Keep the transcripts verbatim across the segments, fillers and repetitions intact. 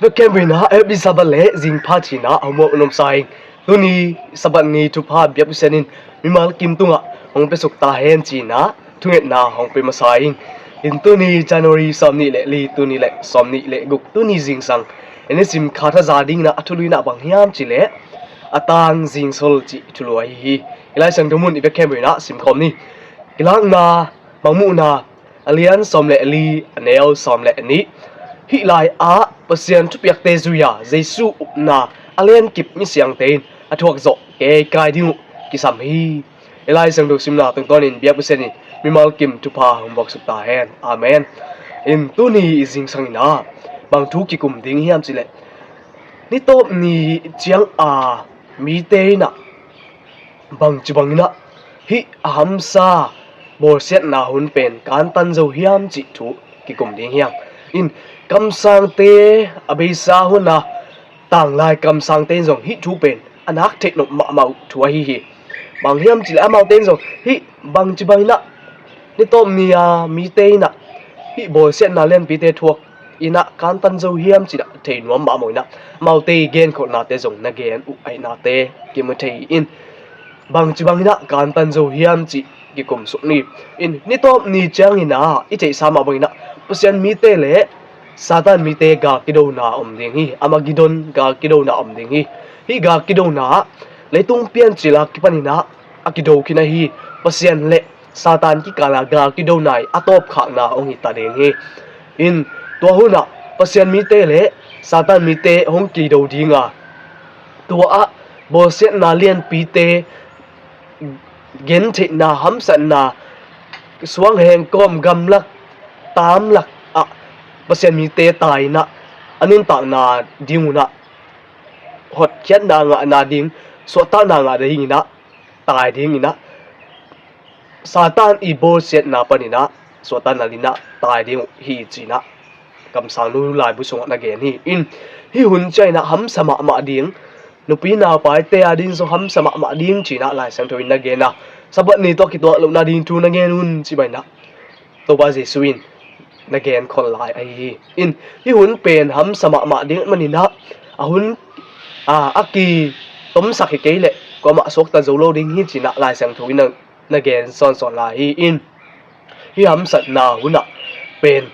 Vekkem vei-in ah F B Sabbath le zingpha ci-in ah homework nuamsa ing. Tuni Sabbath ni thupha biak Pasian in mimal kim tungah hong piasuk ta hen ci-in ah thungetna hong pia masa ing. In tuni January sawm nih le li, tuni le sawm nih le guk, tuni zingsang en i sim kha thaza dingin ah a thulu in ah bang hiam cih leh a tang zingsol cih thulu ahi hi. I Lai Siangtho mun i vekkem vei-in ah simkhawm ni. Kilakna Mangmuhna a lian sawm le li, a neu sawm le nih. Hih lai-ah Pasian thupiakte zui-a Jesu upna a lenkip misiangte in a thuak zawh keikai ding uh kisam hi. I Lai Siangtho simna tungtawnin biak Pasian in mimal kim thupha hong buaksuk ta hen. Amen. In tuni i zingsang in ah bang thu kikum ding hiam cih leh, ni tawp ni ciang a mite in ah bangci bangin ah hih a hamsa bawlsiatna hun pen kantan zo hiam cih thu kikum ding hi hang. In kamsangte a beisa hun a tanglai kamsangte in zong hih thu pen a nak theih nop mahmah uh thu ahi hi. Bang hiam cih leh amaute in zong hih bangci bangin ah ni tawp ni a mite in ah hih bawlsiatna lianpite thuak in ah kantan zo hiam cih ah thei nuam mahmah in ah amaute i genkholhnate zong na gen uh ahihnate kimu thei in, bangci bangin ah kantan zo hiam cih kikum suk ni. In ni tawp ni ciangin ah i theihsa mah bangin ah Pasian mite le Satan mite gal kidona om ding hi. Armageddon gal kidona om ding hi. Hih gal kidona ah leitung piancil a kipanin ah a kido khin ahi Pasian le Satan kikal a gal kidona i a tawpkhakna hong hi ta ding hi. In tua hun ah Pasian mite le Satan mite hong kido ding a, tua ah bawlsiatna lianpite gentheihna hamsatna suangheng kawm gamlak tamlak ah Pasian mite tai in ah a nuntakna ding un ah hotkhiatna ngahna ding, suahtakna ngah dingin ah tai dingin ah Satan i bawlsiatna panin ah suahtakna dingin ah tai ding uh hi ci-in ah kamsangnu laibu sungah na gen hi. In hih hun ciangin ah hamsa mahmah ding, nupi naupaite a ding zong hamsa mahmah ding ci-in ah Lai Siangtho in na gen a, Sabbath ni tawh kituak lohna ding thu na gen un ci bangin ah Topa Jesu in na genkhol lai ahi hi. In hih hun pen hamsa mahmah ding manin ah a hun a, a kitomsak hi kei leh kuamah suakta zo lo ding hi ci-in ah Lai Siangtho in na, na gen sawnsawn lai hi. In hih hamsatna hun ah pen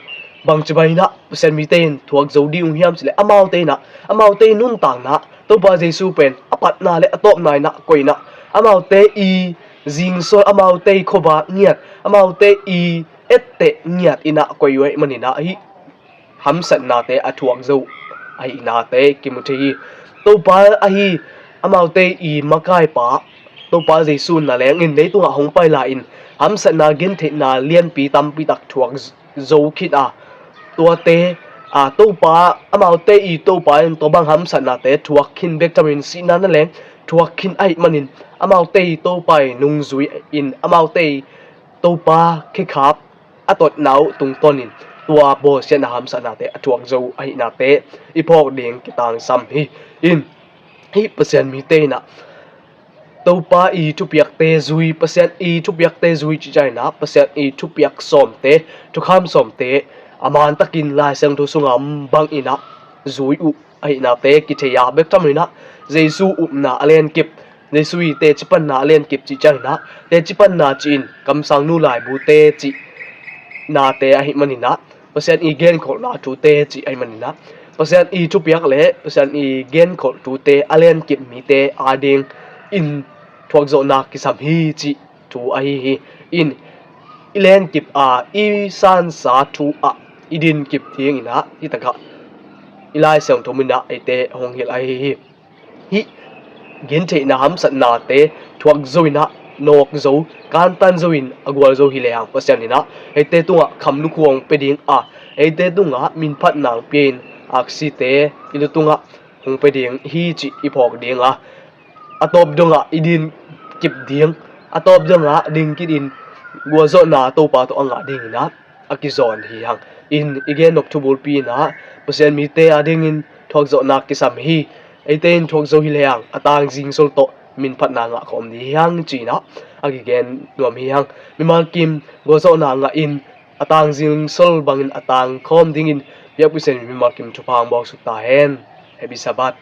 bangci bangin ah Pasian mite in thuak zo ding uh hiam cih leh amaute in ah amaute i nuntakna ah Topa Jesu pen a patna le a tawpna in ah koih in ah amaute i zingsol, amaute i khuavak ngiat, amaute i etteh ngiat in ah koih uh ahih manin ah hih hamsatnate a thuak zo ahihnate kimu thei hi. Topa ahi amaute i makaipa Topa Jesu na leng in leitungah hong pai lai-in hamsatna gentheihna lianpi tampi tak thuak zo khin a, tuate a Topa, amaute i Topa in tua bang hamsatnate thuak khin bek tham loin sihna na leng thuak khin ahih manin amaute i Topa i nungzui in amaute i Topa khekhap a totna uh tungtawnin tua bawlsiatna hamsatnate a thuak zo ahihnate i phawk ding kitangsam hi. In hih Pasian mite in ah Topa i thupiakte zui, Pasian i thupiakte zui cih ciangin ah Pasian i thupiak sawmte, thukham sawmte a mantakin Lai Siangtho sungah bangin ah zui uh ahihnate kithei a, bek tham loin ah Jesu upna a lenkip, Jesu i tecipanna a lenkip cih ciangin ah tecipanna cih in kamsangnu laibute cih nate ahih manin ah Pasian i genkholhna thute cih ahih manin ah Pasian i thupiak le Pasian i genkholh thute a lenkip mite adingin thuakzawhna kisam hi cih thu ahi hi. In i lenkip a, i sansa thu ah i dinkip dingin ah hih takah i Lai Siangtho in ah eite hong hilh ahi hi. Hih gentheihna hamsatnate thuak zo in ah nawk zo, kantan zo in a gual zo hi lehang Pasian in ah eite tungah kham lukhu hong pia ding a, eite tungah minphatna hong pia in aksite i lu tungah hong pia ding hi cih i phawk ding a, a tawp dongah i dinkip ding, a tawp dongah dingkit in gualzawhna Topa tawh a ngah dingin ah a kizawn hi hang. In i gennop thubulpi in ah Pasian mite adingin thuakzawhna kisam hi. Eite in thuak zo hi lehang a tangzingsol tawh minphatna ngah khawm ding hi hang ci-in ah a kigen nuam hi hang. Mimal kim gualzawhna ngah in a tangzingsol bangin a tangkhawm dingin Biakpisenin mimal kim thupha hong buaksuk ta hen. Happy Sabbath.